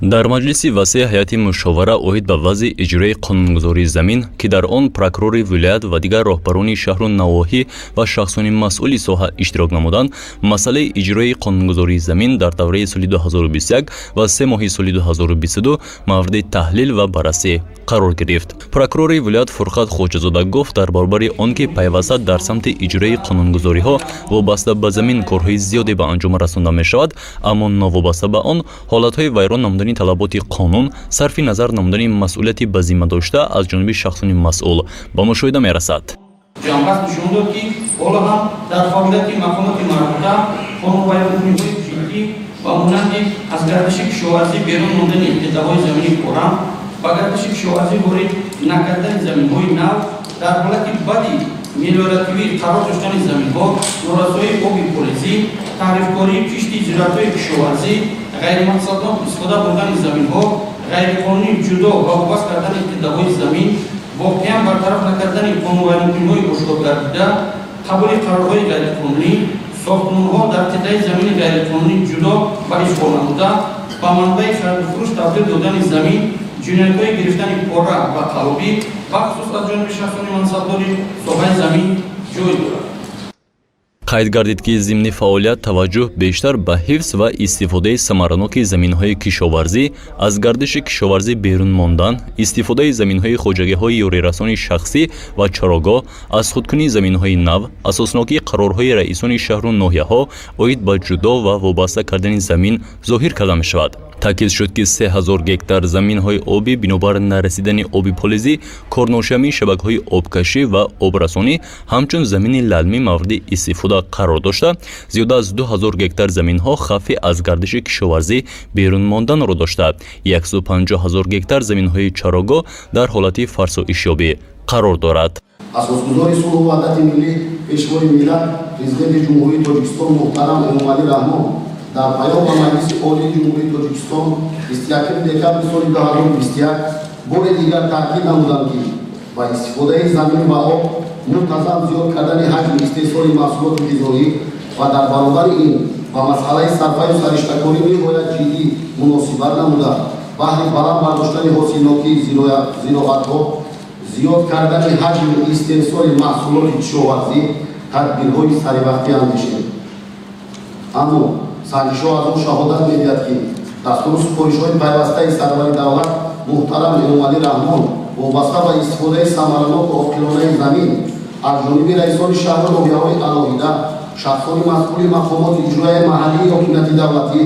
Дар маҷлиси васеи ҳайати мушовара оид ба вазъи иҷрои қонунгузории замин, ки дар он прокурори вилоят ва дигар роҳбарони шаҳру навоҳӣ ва шахсони масъули соҳа иштирок намуданд, масъалаи иҷрои қонунгузории замин дар давраи соли 2021 ва 3 моҳи соли 2022 мавриди таҳлил ва баррасӣ қарор гирифт. Прокурори вилоят Фурқат Хоҷазода гуфт, дар баробари он ки пайваста дар самти иҷрои қонунгузориҳо вобаста ба замин корҳои зиёде ба анҷом расонда мешавад, аммо новобаста ба он ҳолатҳои вайрон намудани талаботи қонун, сарфи назар намудани масъулияти ба зимма дошта аз ҷониби шахсони масъул ба мушоҳида мерасад. Ҷамъбаст нишон дод, ки ҳоло ҳам дар фаъолияти мақомоти марбута қонунвайронкуниҳои ҷиддӣ ба монанди аз гардиши кишоварзӣ берун мондани қитъаҳои замини корам, ба гардиши кишоварзӣ ворид накардани заминҳои нав, дар ҳолати бади мелиоративӣ қарор доштани заминҳо, норасоии оби полезӣ, таҳрифкории кишти зироатҳои кишоварзӣ, ғайримақсаднок истифода бурдани заминҳо, ғайриқонунӣ ҷудо ва вобаст кардани қитъаҳои замин, воқеан бартараф накардани қонунвайронкуниҳои ошкоргардида, қабули қарорҳои ғайриқонунӣ, сохтмонҳо дар қитъаи замини ғайриқонунӣ ҷудо ва ишғол намуда, ба манбаи харидуфурӯш табдил додани замин, ҷиноятҳои гирифтани пора ва қаллобӣ, бахусус аз ҷониби шахсони мансабдори соҳаи замин ҷой дорад. Қайд гардид, ки зимни фаъолият таваҷҷӯҳ бештар ба ҳифз ва истифодаи самараноки заминҳои кишоварзӣ, аз гардиши кишоварзӣ берун мондан, истифодаи заминҳои хоҷагиҳои ёрирасони шахсӣ ва чарогоҳ, аз худкунии заминҳои нав, асоснокии қарорҳои раисони шаҳру ноҳияҳо оид ба ҷудо ва вобаста кардани замин зоҳир карда мешавад. Таъкид шуд, ки 3000 гектар заминҳои обӣ бинобар нарасидани оби полезӣ, корношавии шабакаҳои обкашӣ ва обрасонӣ ҳамчун замини лалмӣ мавриди истифода қарор дошта, зиёда аз 2000 гектар заминҳо хавфи аз гардиши кишоварзӣ берун монданро дошта, 150 ҳазор гектар заминҳои чарогоҳ дар ҳолати фарсоишёбӣ қарор дорад. Асосгузори сулҳу ваҳдати миллӣ, Пешвои миллат, Президенти Ҷумҳурии Тоҷикистон муҳтарам Эмомалӣ Раҳмон дар паём ба Маҷлиси Олии Ҷумҳурии Тоҷикистон 21 декабри соли 2021 бори дигар таъкид намуданд, ки ба истифодаи замин ва об, мунтазам зиёд кардани ҳаҷми истеҳсоли маҳсулоти ғизоӣ ва дар баробари ин ба масъалаи сарфаю сариштакорӣ ниҳоят ҷиддӣ муносибат намуда, баҳри баланд бардоштани ҳосилнокии зироатҳо, зиёд кардани ҳаҷми истеҳсоли маҳсулоти кишоварзӣ тадбирҳои саривақтӣ андешид. Аммо санҷишҳо аз он шаҳодат медиҳад, ки дастуру супоришҳои пайвастаи сарвари давлат муҳтарам Эмомалӣ Раҳмон вобаста ба истифодаи самараноку оқилонаи замин аз ҷониби раисони шаҳру ноҳияҳои алоҳида, шахсони масъули мақомоти иҷроияи маҳаллии ҳокимияти давлатӣ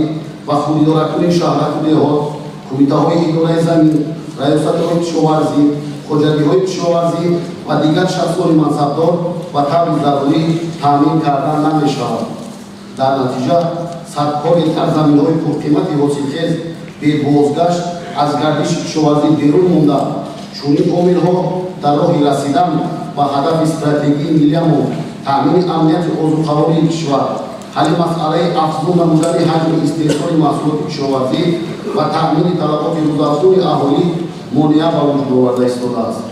ва худидоракунии шаҳраку деҳот, кумитаҳои идораи замин, раёсатҳои кишоварзӣ, хоҷагиҳои кишоварзӣ ва дигар шахсони мансабдор ба таври зарурӣ таъмин карда намешавад. Дар натиҷа садҳо гектар заминҳои пурқимати ҳосилхез бебозгашт аз гардиши кишоварзӣ берун монда, чунин омилҳо дар роҳи расидан ба ҳадафи стратегии миллиамон, таъмини амнияти озуқавории кишвар, ҳалли масъалаи афзун намудани ҳаҷми истеҳсоли маҳсулоти кишоварзӣ ва таъмини талаботи рӯзафзуни аҳолӣ монеа ба вуҷуд оварда истодааст.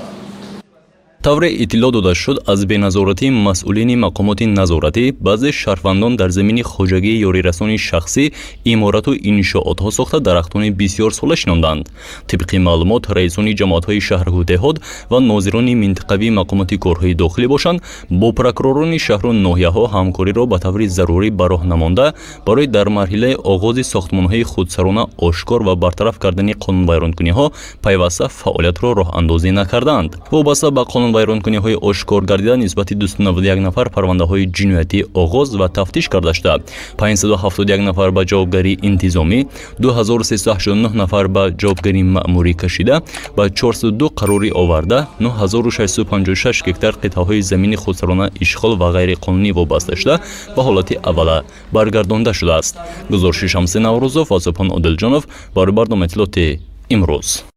Тавре иттилоъ дода шуд, аз беназоратии масъулини мақомоти назоратӣ баъзе шаҳрвандон дар замини хоҷагии ёрирасони шахсӣ иморату иншоотҳо сохта, дарахтони бисёрсола шинонданд. Тибқи маълумот, раисони ҷамоатҳои шаҳру деҳот ва нозирони минтақавии мақомоти корҳои дохилӣ бошанд, бо прокуророни шаҳру ноҳияҳо ҳамкориро ба таври зарурӣ ба роҳ намонда, барои дар марҳилаи оғози сохтмонҳои худсарона ошкор ва бартараф кардани қонунвайронкуниҳо пайваста фаъолиятро роҳандозӣ накардаанд. Вобаста ба қонунвайронкуниҳои ошкор гардида нисбати 291 нафар парвандаҳои ҷиноятӣ оғоз ва тафтиш карда шуда, 571 нафар ба ҷавобгарии интизомӣ, 2389 нафар ба ҷавобгарии маъмурӣ кашида, ба 402 қарорӣ оварда, 9656 гектар қитъаҳои замини худсарона ишғол ва ғайриқонунӣ вобаста шуда ба ҳолати аввала баргардонда шудааст. Гузориши Шамси Наврӯзов ва Субҳон Одилҷонов барои барномаи иттилоотии «Имрӯз».